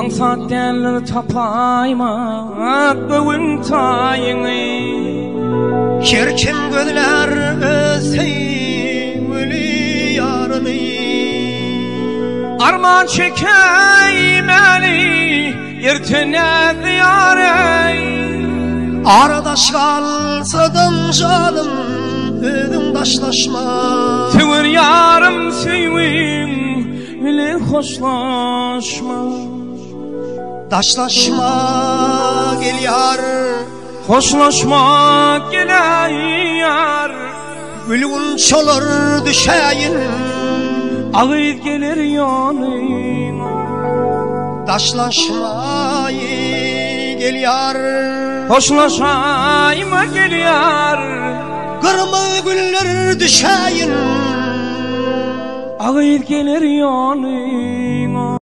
Aňsat däldir tapaýmak göwün taýyňy. Her kim gözlär öz söýgüli ýaryny. Arman çekäýmäli erte näzli ýar-eý. Ara daş galsadam janym özüň daşlaşma. Söwer ýarym söýgüň bile hoşlaşma. Daşlaşma gel ýar. Hoşlaşma gel ýar. Gül gunçalar düşäýin. Agyz geler ýanyňa. Daşlaşma gel ýar. Hoşlaşaýma gel ýar. Gyrmyzy güller düşäýin. Agyz geler ýanyňa.